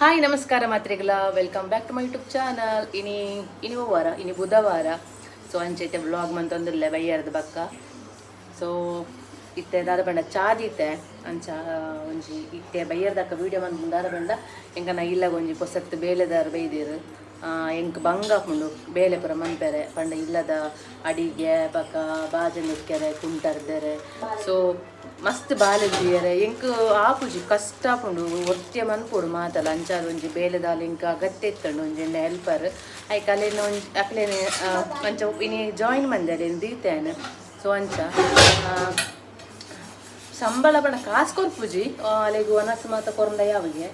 Hi, ನಮಸ್ಕಾರ ಮಾತ್ರೆಗಳ. Welcome back to my YouTube channel. ಇನಿ ಇನಿ ವಾರ, ಇನಿ ಬುಧವಾರ. ಸೊ ಅಂಚೈತೆ ವ್ಲಾಗ್ ಮಂತೊಂದಿಲ್ಲ ಬಯ್ಯಾರದ ಬಕ್ಕ. ಸೊ ಇತ್ತೆ ದಾದ ಪಂಡ ಚಾದಿತ್ತೆ ಅಂಚ ಒಂಜಿ ಇತ್ತೆ ಬಯ್ಯರ್ದಕ್ಕ ವೀಡಿಯೋ ಮಂತ್ ದಾದ ಪಂಡ ಎಂಕನ ಇಲ್ಲಗ ಒಂಜಿ ಪೊಸತ್ತು ಬೇಲೆದಾರ್ ಬೈದೇರು. ಎಂಕ್ ಬಂಗ ಆಪುಂಡು ಬೇಲೆ ಪೂರ ಮನ್ಪೆರೆ. ಪಂಡ ಇಲ್ಲದ ಅಡಿಗೆ ಬಕ ಬಾಜನ ಇಕ್ಕೆರೆ, ಕುಂಟರ್ದೆರೆ. ಸೊ ಮಸ್ತ್ ಬಾಲೆ ದೀಯರೆ ಎಂಕ್ ಆಪುಜಿ, ಕಷ್ಟ ಆಪುಂಡು. ಒರ್ತಿಯ ಮನ್ಪೊಡು ಮಾತಲ್ಲ. ಅಂಚಾದ್ ಒಂಜಿ ಬೇಲೆದಾಲ್ ಎಂಕ್ ಅಗತ್ಯ ಇತ್ತಂಡು, ಒಂಜಿ ಎಣ್ಣೆ ಹೆಲ್ಪರ್. ಐಕ್ ಅಲೆನ ಒಂಜಿ ಅಕ್ಲೆನೆ ಅಂಚ ಇನಿ ಜಾಯಿನ್ ಮಂದೆ ದೀತೇನೆ. ಸೊ ಅಂಚ ಸಂಬಳ ಪಂಡ ಕಾಸು ಕೊರ್ಪುಜಿ. ಅಲೆಗ್ ವನಸ್ ಮಾತ ಕೊರಂಡ ಯಾವಿಗೆ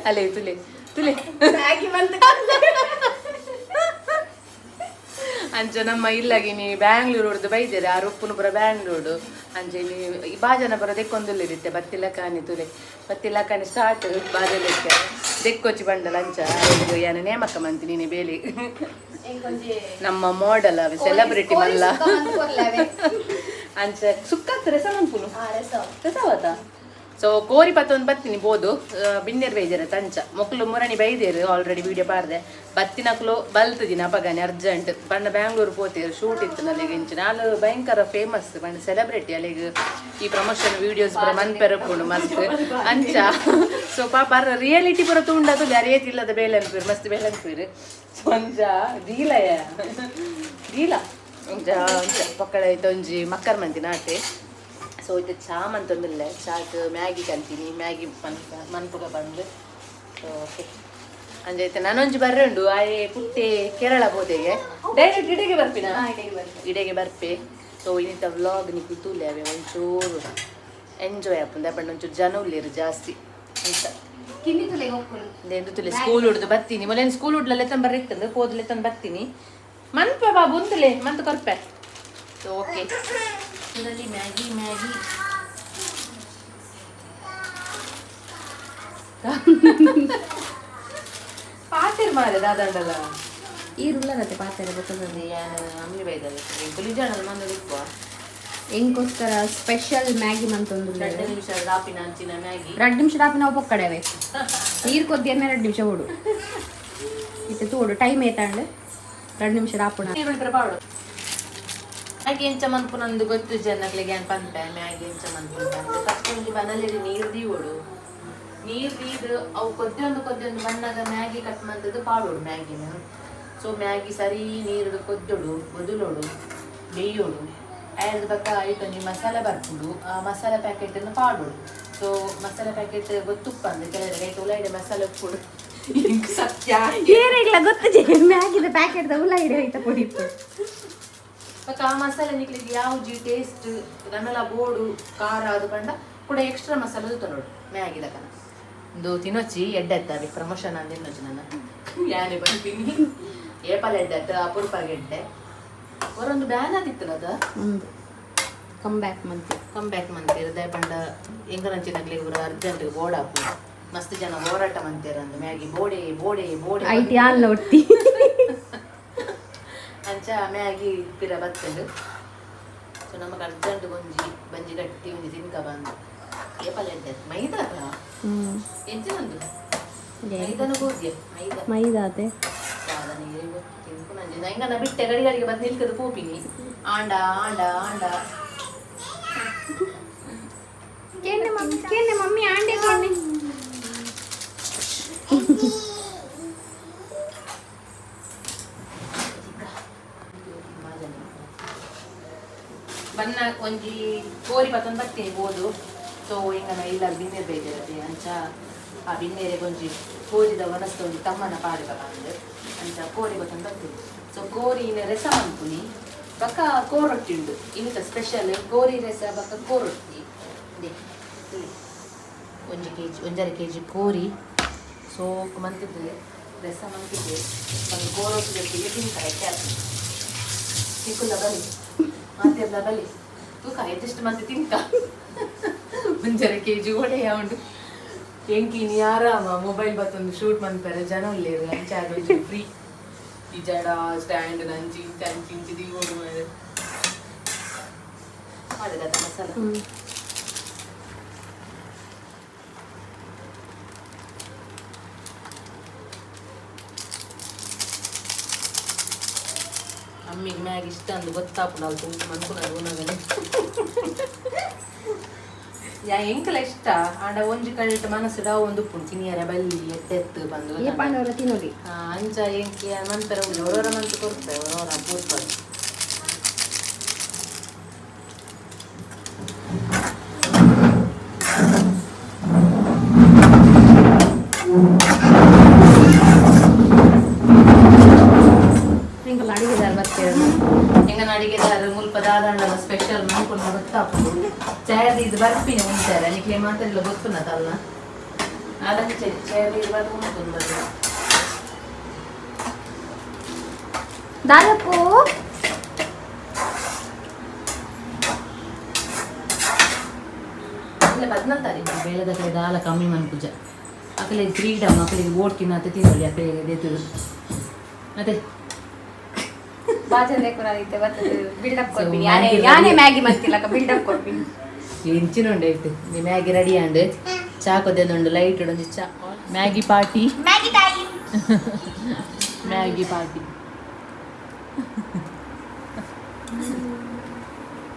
ಅಲೆ ತುಲೆ ತುಲೆ. ಅಂಚ ನಮ್ಮ ಇಲ್ಲಗಿನಿ ಬ್ಯಾಂಗ್ಳೂರ್ ಹೊಡ್ದು ಬೈದೇರೆ. ಆ ರುಪ್ಪುನು ಪುರ ಬ್ಯಾಂಗ್ಳೂರು. ಅಂಚ ಇನಿ ಈ ಬಾಜನ ಪುರ ದೆಕ್ಕೊಂದುಲ್ಲಿರುತ್ತೆ. ಬತ್ತಿಲ್ಲ ಕಾನಿ ತುಲೆ, ಬತ್ತಿಲ್ಲ ಕಾನಿ ಸ್ಟಾರ್ಟ್. ಬಾಜನ ದೆಕ್ಕೊಚ್ಚಿ ಬಂಡಲ. ಅಂಚ ಯಾನ ನೇಮಕ ಮಂತಿ ನೀನೆ ಬೇಲೆ. ನಮ್ಮ ಮಾಡೆಲ್ ಅವೆ, ಸೆಲೆಬ್ರಿಟಿ ಮಲ್ಲ. ಅಂಚ ಸುಕ್ಕಾತ್ ರಸ ಮನ್ಪುನು ರಸವತ. ಸೊ ಕೋರಿ ಪತ್ತೊಂದು ಬತ್ತೀನಿ ಬೋದು. ಬಿನ್ನೆರ್ ಬೈದೇರ ತಂಚ ಮೊಕ್ಲು ಮುರಣಿ ಬೈದೇರು. ಆಲ್ರೆಡಿ ವಿಡಿಯೋ ಪಾರ್ದೆ. ಬತ್ತಿನಕ್ಲು ಬಲ್ತದಿನ ಅಪಗಾನೆ ಅರ್ಜೆಂಟ್ ಪಂಡ ಬ್ಯಾಂಗ್ಳೂರು ಪೋತೇರು, ಶೂಟ್ ಇತ್ತು ನಲ್ಲಿಗೆ. ಇಂಚ ನಾನು ಭಯಂಕರ ಫೇಮಸ್ ಪಂಡ ಸೆಲೆಬ್ರಿಟಿ. ಅಲ್ಲಿಗೆ ಈ ಪ್ರಮೋಷನ್ ವೀಡಿಯೋಸ್ ಪೂರ ಮನ್ಪೆರಪುಂಡು ಮಸ್ತ್ ಅಂಚ. ಸೊ ಪಾಪ ರಿಯಾಲಿಟಿ ಪೂರ ತುಂಡದು ಅರೇತ್ ಇಲ್ಲದ ಬೇಲೆ ಅನ್ಪೀರು, ಮಸ್ತ್ ಬೇಲೆ ಅನ್ಪೀರು. ಸೊ ಅಂಚ ದೀಲಯ ದೀಲ ಅಂಚ ಅಂಚ ಪಕ್ಕಡ ಒಂಜಿ ಮಕ್ಕರ್ ಮಂತಿನ ಆತೆ. ಸೊ ಇದು ಚಾ ಮಂತೊಂದಿಲ್ಲ, ಚಾಕ್ ಮ್ಯಾಗಿ ಕಂತೀನಿ, ಮ್ಯಾಗಿ ಮನ್ಪ ಮನ್ಪುಗ ಬಂದು. ಸೊ ಓಕೆ, ಅಂಜೈತೆ ನಾನೊಂಜಿ ಬರ್ರೆ ಉಂಡು. ಆಯೆ ಪುಟ್ಟೆ ಕೇರಳ ಬೋದೆಗೆ ಡೈರೆಕ್ಟ್ ಇಡೆಗೆ ಬರ್ಪಿನ, ಇಡೆಗೆ ಬರ್ಪೆ. ಸೊ ಇನ್ನಿತ ವ್ಲಾಗ್ ನಿಕ್ಕು ತೂಲೆ ಅವೆ ಒಂಚೂರು ಎಂಜಾಯ್ ಆಪುಂಡು. ಪಂಡ ಒಂಚೂರು ಜನ ಉಲ್ಲೇರು ಜಾಸ್ತಿ ಅಂತ. ಎಂದು ತುಲೆ ಸ್ಕೂಲ್ ಹುಡ್ದು ಬತ್ತೀನಿ. ಮೊದಲೇನು ಸ್ಕೂಲ್ ಹುಡ್ಲಲ್ಲೇ ತನ್ ಬರ್ರಿತ್ತಂದು ಪೋದ್ಲೆ ತನ್ ಬತ್ತೀನಿ. ಮನ್ಪ ಬಾಬು ಉಂತಲೆ ಮಂತ್ ಕೊರ್ಪೆ. ಸೊ ಓಕೆ, ಇದರಲ್ಲಿ ಮ್ಯಾಗಿ ಮ್ಯಾಗಿ ಪಾತಿರ್ ಮಾರೆ ದಾದಂಡಲ. ಈರುಳ್ಳರತೆ ಪಾತ್ರೆ ಬರ್ತದೆ. ಅಮ್ಮಿ ಬೈದಲ್ಲ ಕುಲಿಜಾಣಲ್ ಮಂದ ಇಪ್ಪುವ. ಎಂಕೋಸ್ಕರ ಸ್ಪೆಷಲ್ ಮ್ಯಾಗಿ ಮಂತೊಂದು. 2 ನಿಮಿಷ ದಾಪಿನ ಅಂಚಿನ ಮ್ಯಾಗಿ. 2 ನಿಮಿಷ ದಾಪಿ ನಾವು ಪೊಕ್ಕಡೆವೆ ನೀರು ಕೊದ್ದಿಯನ್ನ 2 ನಿಮಿಷ ಓಡು ಇತ್ತೆ ತೋಡು ಟೈಮ್ ಏತಾಂಡ್ 2 ನಿಮಿಷ ದಾಪುಣ. ಈರುಳ್ಳಿ ಪ್ರಪಾಡು. ಮ್ಯಾಗಿ ಎಂಚ ಮನ್ಪುನಂದು ಗೊತ್ತು ಜನಕ್ಲೆಗೆ ಏನ್ ಪಂಪೆ. ಮ್ಯಾಗಿ ಎಂಚ ಮನ್ಪುನ ಫಸ್ಟ್ ಒಂಜಿ ಬನಲಿಡಿ ನೀರು ದೀವೊಡು. ನೀರು ದೀದ್ ಅವು ಕೊದ್ದೊಂದು ಕೊದ್ದೊಂದು ಬಣ್ಣಗ ಮ್ಯಾಗಿ ಕಟ್ ಮಂತದ್ದು ಪಾಡೋಡು ಮ್ಯಾಗಿನ. ಸೊ ಮ್ಯಾಗಿ ಸರಿ ನೀರುಡು ಕೊದ್ದೊಡು, ಬೊದುಲೋಡು, ಬೇಯೋಡು. ಆಯ್ದ ಬಕ್ಕ ಐಟ್ ಒಂಜಿ ಮಸಾಲೆ ಬರ್ಪುಂಡು. ಆ ಮಸಾಲೆ ಪ್ಯಾಕೆಟನ್ನು ಪಾಡೋಡು. ಸೊ ಮಸಾಲೆ ಪ್ಯಾಕೆಟ್ ಗೊತ್ತುಪ್ಪಂದು ಕೆಲವರಿಗೆ ಐಟ್ ಉಲಾಯಿಡೆ ಮಸಾಲೆ ಉಪ್ಪುಡು. ಇಂಕ್ ಸತ್ಯ. ಏನಿಲ್ಲ ಗೊತ್ತು, ಮ್ಯಾಗಿದ ಪ್ಯಾಕೆಟ್ ಉಲ್ಲ ಇಡೆ ಹೋಯ್ತ ಪೊಡಿ. ಬೊಕ್ಕ ಆ ಮಸಾಲೆ ನಿಕ್ಲಿಗೆ ಯಾವ್ಜಿ ಟೇಸ್ಟ್ ನನ್ನಲ ಬೋಡು ಖಾರ ಅದು ಪಂಡ ಕೂಡ ಎಕ್ಸ್ಟ್ರಾ ಮಸಾಲೆ ತನೋಡು ಮ್ಯಾಗಿ ದಕನ. ಒಂದು ತಿನ್ನೊಚ್ಚಿ ಎಡ್ಡೆ ಅವಿ ಪ್ರಮೋಷನ್ ಅಂದ್ ತಿನ್ನೊಚ್ಚಿ. ನನ್ನ ಯಾನೆ ಬಂತೀನಿ ಏಪಲ್ ಎಡ್ಡೆ ಅತ್ತ ಅಪರೂಪ ಗೆಡ್ಡೆ ಹೊರೊಂದು ಬ್ಯಾನ್ ಆದಿತ್ತಲ್ಲ. ಒಂದು ಕಮ್ ಬ್ಯಾಕ್ ಮಂತಿ. ಕಮ್ ಬ್ಯಾಕ್ ಮಂತೀರ್ ದಯ ಪಂಡ ಎಂಕನಂಚಿನಕ್ಲೆಗ್ ಪೂರ ಅರ್ಜೆಂಟ್ ಬೋರ್ಡ್ ಹಾಪು. ಮಸ್ತ್ ಜನ ಹೋರಾಟ ಮಂತೀರ ಅಂದ್ ಮ್ಯಾಗಿ ಬೋಡೆ ಬೋಡೆ ಬೋಡೆ. I T all ನೋಡ್ತಿ. ಅಂಚ ಮ್ಯಾಗಿ ಪಿರ ಬತ್ತಂಡು. ಸೊ ನಮಗೆ ಅರ್ಜೆಂಟ್ ಒಂಜಿ ಬಂಜಿ ಗಟ್ಟಿ ಒಂಜಿ ತಿನ್ಕ ಬಂದು. ಏಪಲ್ ಎಡ್ಡೆ ಮೈದಾ. ಎಂಚಿನಂದು ಮೈದಾನ ಗೋಧಿಯ ಮೈದಾ. ಮೈದಾತೆ. ತಿನ್ಕು. ನಂಗನ ಬಿಟ್ಟೆ ಗಡಿ ಗಡಿಗೆ ಬಂದು ನಿಲ್ಕದು ಪೋಪಿನಿ ಆಂಡ ಆಂಡ ಆಂಡ. ಕೇನೆ ಮಮ್ಮಿ, ಕೇನೆ ಮಮ್ಮಿ, ಆಂಡೆ ಕೇನೆ. ಬನ್ನ ಒಂಜಿ ಕೋರಿ ಪತ್ತೊಂದು ಬತ್ತೀನಿ ಬೋದು. ಸೊ ಇಂಗನ ಇಲ್ಲ ಬಿನ್ನೇರು ಬೈದಿರತ್ತೆ. ಅಂಚ ಆ ಬಿನ್ನೇರಿಗೆ ಒಂಜಿ ಕೋರಿದ ವನಸ್ತ ಒಂಜಿ ತಮ್ಮನ ಪಾಡಿದ ಬಂದು. ಅಂಚ ಕೋರಿ ಬತ್ತೊಂದು ಬತ್ತೀನಿ. ಸೊ ಕೋರಿನ ರಸ ಮನ್ಪುನಿ ಬಕ್ಕ ಕೋರೊಟ್ಟಿ ಉಂಡು. ಇನ್ನಿತ ಸ್ಪೆಷಲ್ ಕೋರಿ ರಸ ಬಕ್ಕ ಕೋರೊಟ್ಟಿ. ದೆ ತುಳಿ. 1 ಕೆಜಿ, 1.5 ಕೆಜಿ ಕೋರಿ ಸೋಕು ಮಂತಿದ್ದು ರಸ ಮಂತಿದ್ದೆ. ಒಂದು ಕೋರೊಟ್ಟಿ ಜೊತೆಗೆ ತಿಂತಾರೆ. ಕ್ಯಾಪ್ ತಿಕ್ಕುಲ್ಲ ಬಲಿ ಮಾತೆಲ್ಲ ಬಲಿ ತೂಕ ಎದ್ದಷ್ಟು ಮತ್ತೆ ತಿಂತ. 1.5 ಕೆಜಿ ಒಡೆಯ ಉಂಡು. ಎಂಕಿನಿ ಆರಾಮ ಮೊಬೈಲ್ ಬತ್ತೊಂದು ಶೂಟ್ ಮನ್ಪೆರೆ ಜನ ಉಲ್ಲೇರು. ಅಂಚ ಅದು ಫ್ರೀ. ಈ ಜಡ ಸ್ಟ್ಯಾಂಡ್ ನಂಚಿ ಇಂಚ ಅಂಚಿ ಇಂಚಿ ದೀವೋಡು ಮಾರೆ ಮಾಡಿದ ಮಸಾಲ. ಮ್ಯಾಗಿ ಇಷ್ಟ ಅಂದು ಗೊತ್ತಾಪುಂಡು ಅಲ್ಪ ಮನ್ಪುನ ಊನಗನೆ. ಯಾ ಎಂಕಲ ಇಷ್ಟ ಆಂಡ ಒಂಜಿ ಕಡೆಟ್ ಮನಸ್ಸುಡ ಒಂದು ಉಪ್ಪುಂಡು ತಿನಿಯರ ಬಲ್ಲಿ ಎತ್ತೆತ್ತು ಬಂದು. ಏ ಪಾಂಡವರ ತಿನ್ನೋಲಿ. ಅಂಚ ಎಂಕಿ ಮನ್ಪೆರ ಉಂಡು ಒರೋರ ಮಂತ್ ಕೊರ್ಪೆ ಒರೋರ ಪೂರ್ಪದು. ಎಂಕಲ ಅಡಿಗೆದಾರ ಬರ್ತೀರ. ಎಂಗನ ಅಡಿಗೆದಾರ ಮುಲ್ಪ ದಾದಾಂಡಲ ಸ್ಪೆಷಲ್ ಮನ್ಪುನ ಗೊತ್ತಾಪುಂಡು. ಚೇರ್ ಇದು ಬರ್ಪಿನ ಉಂಟಾರೆ ನಿಕ್ಲೆ ಮಾತೆಲ್ಲ ಗೊತ್ತುನದಲ್ಲ ಅದಂಚೆ ಚೇರ್ ಇದು ಬರ್ಪು ಉಂಟು. ದಾದಪ್ಪು. ಇಲ್ಲ 14 ತಾರೀಕು ಬೇಳೆದ ಕಡೆ ದಾಲ ಕಮ್ಮಿ ಮನ್ಪುಜ ಅಕಲೆ ಫ್ರೀಡಮ್ ಅಕಲಿಗೆ ಓಟ್ ತಿನ್ನತ್ತೆ ತಿನ್ನಲಿ ಅಕಲಿಗೆ ದೇತದು ಅದೇ. ಬಾಜನೆ ಕುನಾದಿತ್ತೆ ಬರ್ತದೆ ಬಿಲ್ಡಪ್ ಕೊಡ್ತೀನಿ. So, ಯಾನೇ Maggi ಯಾನೇ ready. Maggi ಮಂತಿಲ್ಲಕ ಬಿಲ್ಡಪ್ ಕೊಡ್ತೀನಿ. ಎಂಚಿನ ಉಂಡು ಐತೆ ನೀ ಮ್ಯಾಗಿ ರೆಡಿ ಆಂಡ್ ಚಾ ಕೊದ್ದೆಂದುಂಡು ಲೈಟ್ ಒಂಜಿ ಚಾ Maggi party. Maggi time. Maggi party.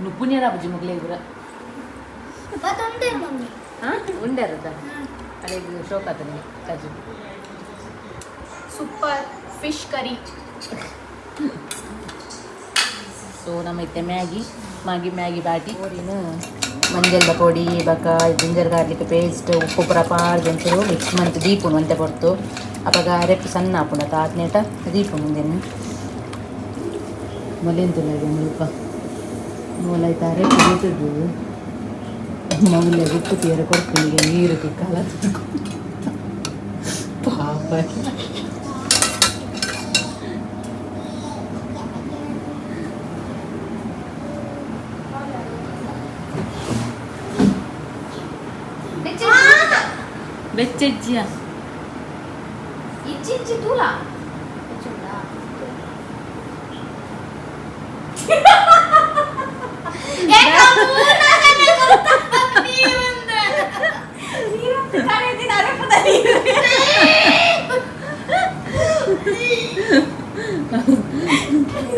ನುಪ್ಪುನೇರ ಬುಜ್ಜಿ ಮುಗ್ಲೇ ಪೂರ. ಹಾಂ ಉಂಡೇರದ ಅಡೆಗೆ ಶೋಕ್ ಆತನಿಗೆ ಕಾಜು. Super fish curry. So ನಮ್ಮ ಇತ್ತೆ ಮ್ಯಾಗಿ ಮ್ಯಾಗಿ ಮ್ಯಾಗಿ ಬಾಟಿ ಕೋರಿನ ಮಂಜಲ್ದ ಪೊಡಿ ಬೊಕ ಜಿಂಜರ್ ಗಾರ್ಲಿಕ್ ಪೇಸ್ಟ್ ಉಪ್ಪು ಪೂರ ಪಾಡ್ದು ಒಂಚೂರು ಮಿಕ್ಸ್ ಮಂತ್ ದೀಪುಂಡು ಒಂತೆ ಪೊರ್ತು ಅಪಗ ಅರೆಪ್ಪು ಸಣ್ಣ ಆಪುಂಡು ಅತ್ತ ಆತ್ನೇಟ ದೀಪುಂಡು ಉಂದೆನ್ ಮೊಲೆಂತುಲ್ಲ ಮುಲ್ಪ ಮೂಲ ಐತ ಅರೆಪ್ಪು ದೀತದ್ದು ಮೌಲ್ಯ ಉಪ್ಪು ತೀರ ಕೊರ್ಪಿನಿಗೆ ನೀರು ಕಾಲ ಪಾಪ. ಬೆಚ್ಚೆಜ್ಜಿಯ. ಇಚ್ಚಿ ಇಚ್ಚಿ ತೂಲ.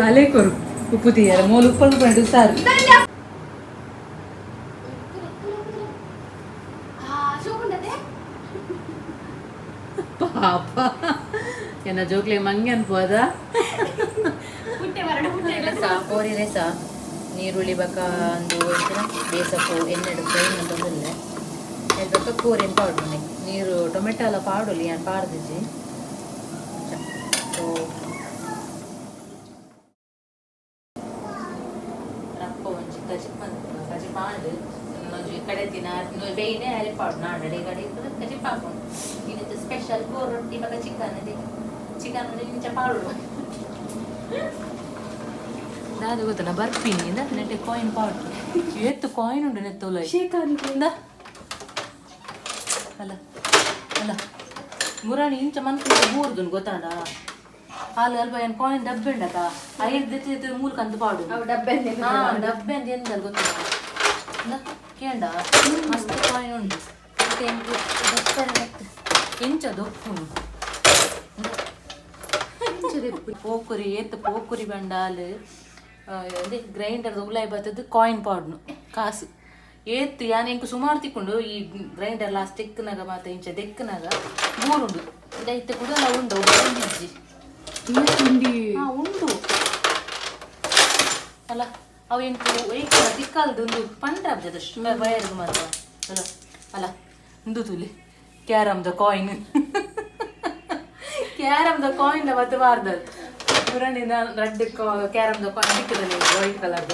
ಅಲೆ ಕೊರು ಉಪ್ಪು ತೀಯರ ಮೂಲು ಉಪ್ಪು ಪಂಡು ಸಾರು. ಪಾಪ ಎನ್ನ ಜೋಕ್ಲೆ ಮಂಗೆ ಅನ್ಪೋದ. ಕೋರಿ ರೇಸ ನೀರುಳ್ಳಿ ಬಕ ಒಂದು ಎಂಚಿನ ಬೇಸಪ್ಪು ಎಣ್ಣೆಡ್ ಫ್ರೈ ಮಂತೊಂದುಲ್ಲೆ ಬೊಕ್ಕ ಕೋರಿನ್ ಪಾಡುನೆ ನೀರು ಟೊಮೆಟೊ ಎಲ್ಲ ಪಾಡೊಲಿ ಯಾನ್ ಪಾಡ್ದಿಜಿ. ಸೊ ರಪ್ಪ ಒಂಜಿ ಕಜಿಪ್ ಕಜಿಪ್ ಆಂಡ್ ಒಂಜಿ ಕಡೆ ತಿನ ಬೇಯ್ನೆ ಅರೆ ಪಾಡು ನಾಡಡೆ ಕಡೆ ಕಜಿಪ್ ಹಾಕೊಂಡು ಇನ್ನಿತ್ತ ಸ್ಪೆಷಲ್ ಕೋರ್ ರೊಟ್ಟಿ ಬೊಕ್ಕ ಚಿಕನ್ ಇದೆ. ಚಿಕನ್ ಇಂಚ ಪಾಡು ದಾದ ಗೊತ್ತನ ಬರ್ಪಿನಿ ಇಂದ ನೆಟ್ಟೆ ಕಾಯಿನ್ ಪಾಡು ಏತ್ತು ಕಾಯಿನ್ ಉಂಡು ನೆತ್ತೋಲ ಇಂದ ಅಲ್ಲ ಅಲ್ಲ ಮುರಾಣಿ ಇಂಚ ಮನ್ಪು ಬೂರ್ದುನ್ ಗೊತ್ತಾಂಡ ಹಾಲು ಅಲ್ಪ ಏನು ಕಾಯಿನ್ ಡಬ್ಬೆ ಉಂಡತ ಐದು ದೆತ್ತಿ ಮೂಲಕ ಅಂತ ಪಾಡು. ಡಬ್ಬೆ. ಹಾ ಡಬ್ಬೆ ಅಂತ ಎಂತ ಗೊತ್ತಿಲ್ಲ ಇಂದ ಕೇಂಡ ಮಸ್ತ್ ಕಾಯಿನ್ ಉಂಟು. ಮತ್ತೆ ಎಂಕು ಎಂಚ ದೊಪ್ಪುನು ಪೋಕುರಿ ಏತ್ ಪೋಕುರಿ ಬಂಡಾಲ್ ಅದೇ ಗ್ರೈಂಡರ್ ಉಲಾಯ್ ಬತ್ತದ್ದು ಕಾಯಿನ್ ಪಾಡ್ನು ಕಾಸು ಏತ್ ಯಾನ್ ಎಂಕ್ ಸುಮಾರು ತಿಕ್ಕೊಂಡು ಈ ಗ್ರೈಂಡರ್ ಲಾಸ್ಟ್ ತೆಕ್ಕನಾಗ ಮಾತ ಇಂಚ ದೆಕ್ಕನಾಗ ಬೂರುಂಡು ಇತ್ತೆ ಕೂಡ ಉಂಡು ಇಜ್ಜಿ. ಹಾ ಉಂಡು ಅಲ್ಲ ಅವು ಎಂಕು ಏಕ ತಿಕ್ಕಾಲ್ದು ಒಂದು ಪಂಡ್ರಾಬ್ಜದ ವಯರ್ಗ್ ಮಾತ್ರ ಅಲ್ಲ ಅಲ್ಲ ಉಂದು ತುಲಿ ಕ್ಯಾರಮ್ದ ಕಾಯಿನ್ ಕ್ಯಾರಮ್ದ ಕಾಯಿನ್ ಮತ್ತೆ ಬಾರ್ದದು ಪುರಾಣಿನ ರಡ್ಡ್ ಕ್ಯಾರಮ್ದ ಕಾಯಿನ್ ತಿಕ್ಕದಲ್ಲಿ ವೈಟ್ ಕಲರ್ದ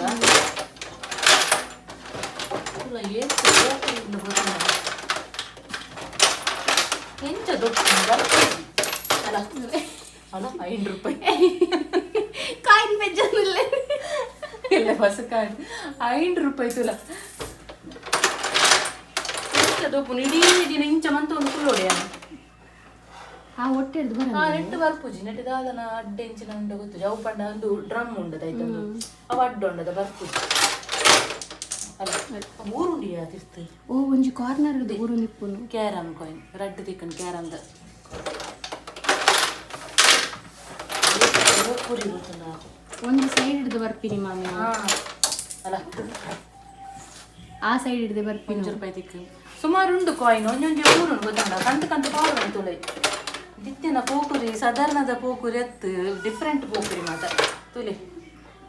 ಅಲ್ಲ ಏತ್ ಉಂಡು ಗೊತ್ತಿಲ್ಲ. ಎಂಚ ದೊಡ್ಡ ಅಲ್ಲ ಅಲ್ಲ 5 ರೂಪಾಯಿ. ಕಾಯಿನ್ ಬೆಜ್ಜನಿಲ್ಲ. ಇಲ್ಲ ಹೊಸ ಕಾರ್ಡ್ 5 ರೂಪಾಯಿ ತುಲ ಎಂಚ ದೊಪ್ಪುನು ಇಡೀ ದಿನ ಇಂಚ ಮಂತ ಒಂದು ಕುಲ್ಲೋಡೆ. ಆ ಹೊಟ್ಟೆ ಹಿಡ್ದು ಬರ. ಆ ನೆಟ್ಟು ಬರ್ಪುಜಿ ನೆಟ್ಟು ದಾದನ ಅಡ್ಡ ಇಂಚಿನ ಉಂಡು ಗೊತ್ತು ಜವು ಪಂಡ ಒಂದು ಡ್ರಮ್ ಉಂಡದ ಐತೊಂದು ಅವ ಅಡ್ಡ ಉಂಡದ ಬರ್ಪುಜಿ ಅಲ್ಲ ಊರುಂಡಿಯಾ ತಿರ್ತು. ಓ ಒಂಜಿ ಕಾರ್ನರ್ ಊರು ನಿಪ್ಪುನು. ಕ್ಯಾರಮ್ ಕಾಯಿನ್ ರಡ್ಡ್ ತಿಕ್ಕನ್ ಕ್ಯಾರಮ್ದ ಪೂರಿ ಗೊತ್ತುಂಡ. ಒಂದು ಸೈಡ್ ಹಿಡ್ದು ಬರ್ತೀನಿ ಮಾಮಿ. ಅಲ್ಲ. ಆ ಸೈಡ್ ಹಿಡ್ದು ಬರ್ತೀನಿ. 1 ರೂಪಾಯಿ ತಿಕ್ಕು ಸುಮಾರು ಉಂಡು ಕಾಯಿನ್. ಒಂಜೊಂಜಿ ಊರು ಉಂಡು ಗೊತ್ತುಂಡ. ಕಂತು ಕಂತು ಪಾಡು ತುಳೈ ದಿತ್ಯನ ಪೋಕುರಿ ಸಾಧಾರಣದ ಪೋಕುರಿ ಅತ್ತು, ಡಿಫ್ರೆಂಟ್ ಪೋಕುರಿ ಮಾತ ತುಲೆ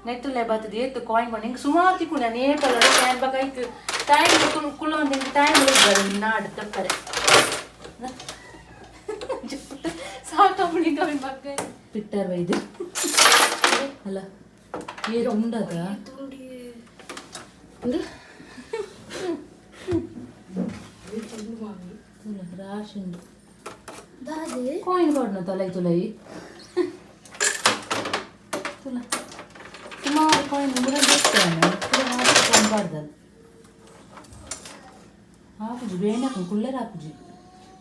ನೆಟ್ಟುಲೆ ಬತ್ತದ ಏತ್ ಕಾಯಿನ್ ಕೊಂಡು ಹಿಂಗೆ ಸುಮಾರು ತಿಕ್ಕು. ನಾನು ಏಪಲ್ಲ ಫ್ಯಾನ್ ಬಕಾಯ್ತು ಟೈಮ್ ಕುಳ್ಳೊಂದು ಹಿಂಗೆ ಟೈಮ್ ನಾಡು ತಪ್ಪರೆ ಸಾಕಂಬಳಿ ಕಮ್ಮಿ ಬಗ್ಗ ಬಿಟ್ಟಾರ ಇದು ಅಲ್ಲ, ಏತ್ ಉಂಡದ. ರಾಶಿ ಉಂಡು ಕಾಯಿನ್ ಕೊಡ್ನ ತಲೈ ತುಲೈ ತುಲ ಸುಮಾರು ಕಾಯಿನ್ ಮುರ. ಕಾಯಿನ್ ಬಾರ್ದಲ್ಲ ಆಪುಜಿ ಬೇಣಕು ಕುಳ್ಳೇರ್ ಆಪುಜಿ.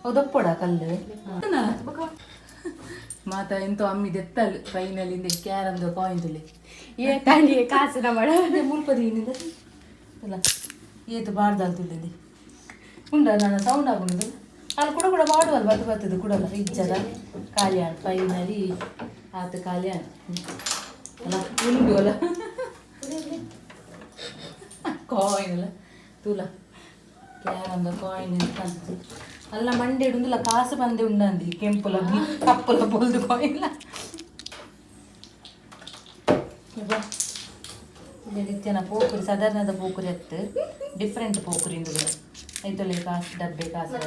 ಹೌದಪ್ಪಡ ಕಲ್ಲು ಮಾತ ಎಂತೋ ಅಮ್ಮಿ ದೆತ್ತಲ್ ಫೈನಲ್ ಇಂದೆ ಕ್ಯಾರಮ್ದ ಕಾಯಿನ್ ತುಲೆ. ಏ ತಾಂಡಿ ಕಾಸು ನಮ್ಮ. ಮುಲ್ಪದಿ ಇನ್ನಿಂದ ಅಲ್ಲ, ಏತು ಬಾರ್ದಲ್ ತುಳಿದಿ ಉಂಡ ನನ್ನ ಸೌಂಡ್ ಆಗುಂಡು. ಅಲ್ಲಿ ಕೂಡ ಕೂಡ ಮಾಡುವಲ್ಲ ಬತ್ತು ಬತ್ತದು ಕುಡಲ್ಲ ಇಜ್ಜದ ಖಾಲಿಯಾನ್. ಫೈನಲಿ ಆತ ಖಾಲಿಯಾನ್ ಅಲ್ಲ, ಉಂಡು ಅಲ್ಲ ಕಾಯಿನ್ ಅಲ್ಲ ತೂಲ ಕ್ಯಾರಮ್ದ ಕಾಯಿನ್ ಅಂತ ಕಾಣ್ತದೆ ಅಲ್ಲ. ಮಂಡೆ ಉಂದುಲ ಕಾಸು ಬಂದೆ ಉಂಡಂದಿ ಕೆಂಪುಲ ಕಪ್ಪುಲ ಪೊಲ್ದು ಕಾಯಿನ್. ನಿತ್ಯನ ಪೋಕುರಿ ಸಾಧಾರಣದ ಪೋಕುರಿ ಅತ್ತು, ಡಿಫ್ರೆಂಟ್ ಪೋಕುರಿ ಇಂದು ಐತೊಲೆ ಕಾಸು ಡಬ್ಬೆ ಕಾಸು.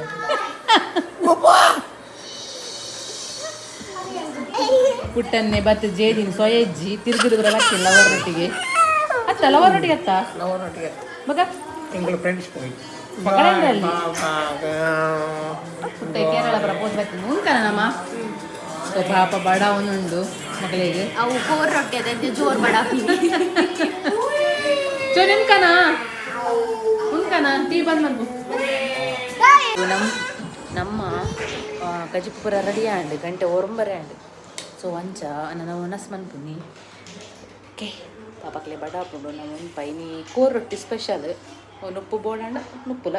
ಪುಟ್ಟನ್ನೆ ಬತ್ತ ಜೇದಿನ ಸೊಯಜ್ಜಿ ತಿರುಗಿದು ಕೂಡ ಬರ್ತಿಲ್ಲ ಅವರೊಟ್ಟಿಗೆ ಅತ್ತ ಲವರೊಟ್ಟಿಗೆ ಅತ್ತ. ಲವರೊಟ್ಟಿಗೆ. ಮಗ. ಎಂಗಳು ಫ್ರೆಂಡ್ಸ್ ಹೋಗಿ. ಪಕಡೆಂದ್ರಲ್ಲಿ ಪುಟ್ಟ ಕೇರಳ ಬರ ಪೋತ್ ಬರ್ತೀನಿ ಉಂಕನ ನಮ್ಮ. ಸೊ ಪಾಪ ಬಡ ಉಂಡು ಮಗಳಿಗೆ. ಅವು ಕೋರ್ ರೊಟ್ಟಿ ಅದೇ ಜೋರ್ ಬಡ. ಚೋ ನಿಮ್ಕನ ಉಂಕನ ಟೀ ಬಂದ್ ಮನ್ಪು. ನಮ್ಮ ನಮ್ಮ ಕಜಿಪು ಪೂರ ರೆಡಿ ಆಂಡ್ ಗಂಟೆ 9 ಆಂಡ್. ಸೊ ಅಂಚ ನನ್ನ ಒಣಸ್ ಮನ್ಪುನಿ. ಓಕೆ, ಪಾಪಕ್ಲೆ ಬಡ ಆಪುಂಡು. ನಮ್ಮ ಒಂದು ಪೈನಿ ಕೋರ್ ರೊಟ್ಟಿ ಸ್ಪೆಷಲ್. ನುಪ್ಪು ಬೋಡಂಡ ನುಪ್ಪುಲ.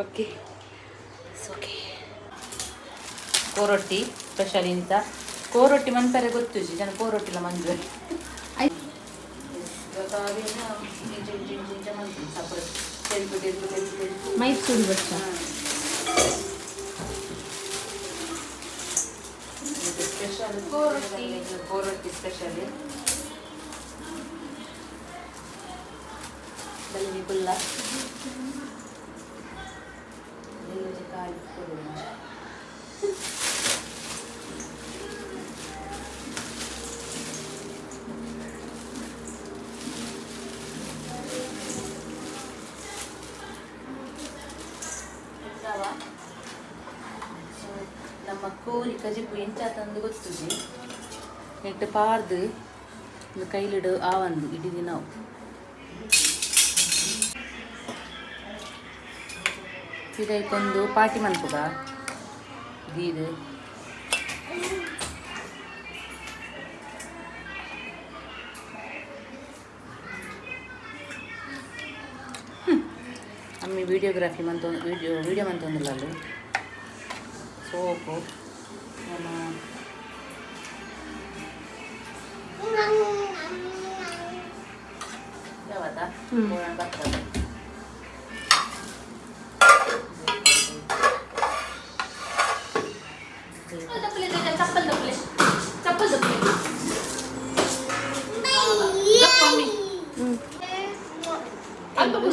ಓಕೆ ಓಕೆ, ಕೋರೊಟ್ಟಿ ಸ್ಪೆಷಲ್ ಇಂತ ಕೋರೊಟ್ಟಿ ಮನ್ಪರೆ ಗೊತ್ತುಜಿ ಜನ ಕೋರೊಟ್ಟಿಲ ಮಂಜು. ಮೈಸೂರು ಬಚ್ಚ. Special ಕೋರೊಟ್ಟಿ, ಕೋರೊಟ್ಟಿ special. ಬಲ್ಲಿ ಕುಲ್ಲ ಕಾಯಿ ಕೊಡು. ಸೊ ನಮ್ಮ ಕೋರಿ ಕಜಿಪು ಎಂಚ ತಂದು ಗೊತ್ತುಜಿ. ನೆಟ್ಟು ಪಾರ್ದು ಒಂದು ಕೈಲಿಡು ಆವಂದು ಇಡೀ ದಿನ. ಇದಕ್ಕೊಂದು ಪಾಟಿ ಮನ್ಪುಗ ದೀದು. ಅಮ್ಮಿ ವಿಡಿಯೋಗ್ರಫಿ ಮಂತ ವಿಡಿಯೋ ವಿಡಿಯೋ ಮಂತೊಂದಿಲ್ಲ ಅಲ್ಲಿ ಸೋಪು ನಮ್ಮ. ಯಾವತ್ತಾ ಬರ್ತದೆ. ಚಪ್ಪಲ್ ತಪ್ಪಲೆ, ಚಪ್ಪಲ್ ತಪ್ಪಲೆ.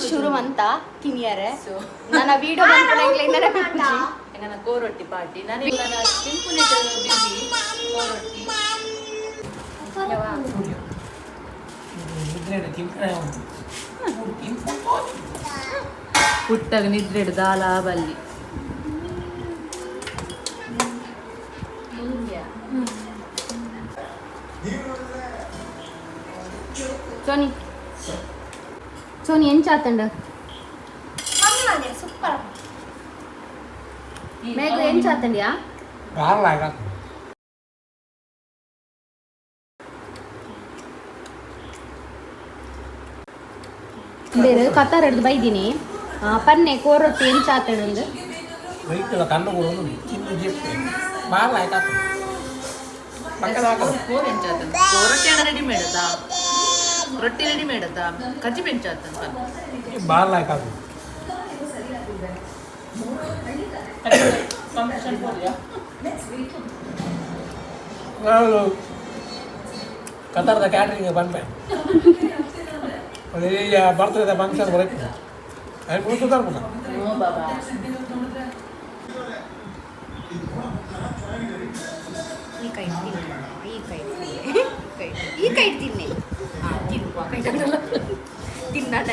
ಶುರು ಅಂತ ತಿನ್ನಿಯಾರೆ ನನ್ನ ವಿಡಿಯೋ ಬಂದ್ಕೊಂಡಂಗ್ಲೆ. ನನ್ನ ಕೋರೊಟ್ಟಿ ಪಾರ್ಟಿ ನಾನು ಸಿಂಪಲ್ ಬಿಸಿ ಕೋರೊಟ್ಟಿ. ನಿದ್ರೆ ತಿಂಕಣ ಉಂಟು ತಿಂಪು. ಪುಟ್ಟಗ ನಿದ್ರೆ ದಾಲ ಬಲ್ಲಿ. ಸೋನಿ ಸೋನಿ ಎಂಚಾತಂಡ? ಸೂಪರ್. ಮೇಘ ಎಂಚಾತಂಡ್ಯಾ? ಬಾರ್ಲಾಗ. ಬೇರೆ ಕತ್ತಾರ ಹಿಡ್ದು ಬೈದಿನಿ ಪನ್ನೆ ಕೋರೊಟ್ಟಿ ಎಂಚಾತಂಡು. ಬೈಕದ ಕಣ್ಣು ಕೂಡ ತಿಂದು ಜಿಪ್ಪೆ ಬಾರ್ಲಾಯ್ಕ. ಪಕ್ಕದ ಹಾಕಲ್ಲ. ಕೋರಿ ಎಂಚಾತನ್ ರೊಟ್ಟಿ ರೆಡಿಮೇಡ್ ಅದ, ರೊಟ್ಟಿ ರೆಡಿಮೇಡ್ ಅದ, ಕಜ್ಜಿ ಬೆಂಚಾತನ್. ಬಾರ್ ಲಾಯ್ಕ್ ಅದು. ನಾನು ಕತಾರದ ಕ್ಯಾಟ್ರಿಂಗ್ ಬಂದೆ, ಬರ್ತದೆ ಫಂಕ್ಷನ್ ಬರುತ್ತೆ, ಅದು ಮುಗಿಸ್ತಾರೆ ಪುನಃ. ಬಾಬಾ. ಈ ಕೈ ತಿನ್ನು, ಈ ಕೈ ತಿನ್ನು, ಈ ಕೈ, ಈ ಕೈ ತಿನ್ನಿ. ಹಾಂ, ತಿನ್ನು. ಆ ಕೈ ತಿನ್ನಲ್ಲ, ತಿನ್ನಲ್ಲ.